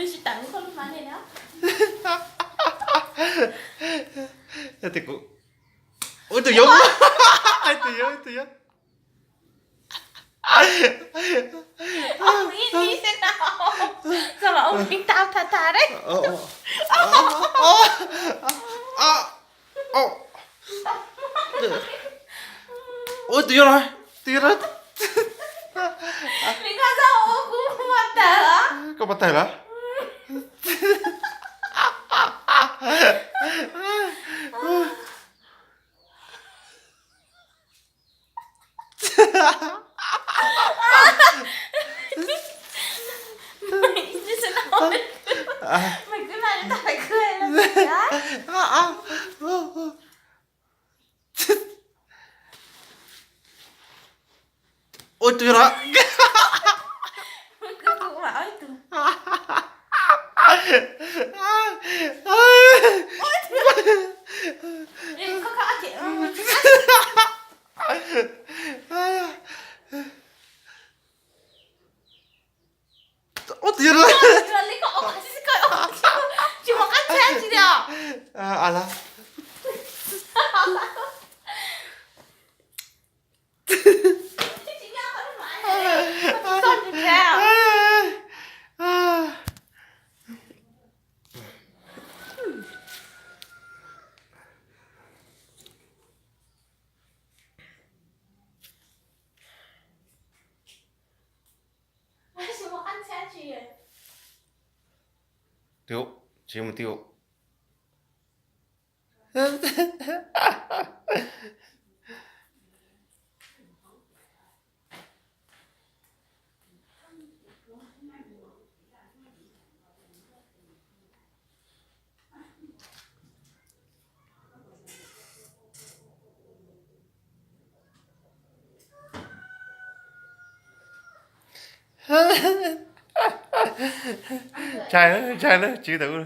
Tsis tawm lub koj lub hmab li na. Yog tias kuv, ua tus yob, tus yob, tus yob. Ib ib xeb no, txog los ua neeg tau tag tag deb. Ua tus yob no, tus yob no. Li koj txhob ua kuv pov tawg los? Koj pov tawg los? Ua tus no. Ua tus no. Tsis muaj qab tshab tsis li os. A la. Twb, tsis mus twb. Ntshai, ntshai na, tsis tau.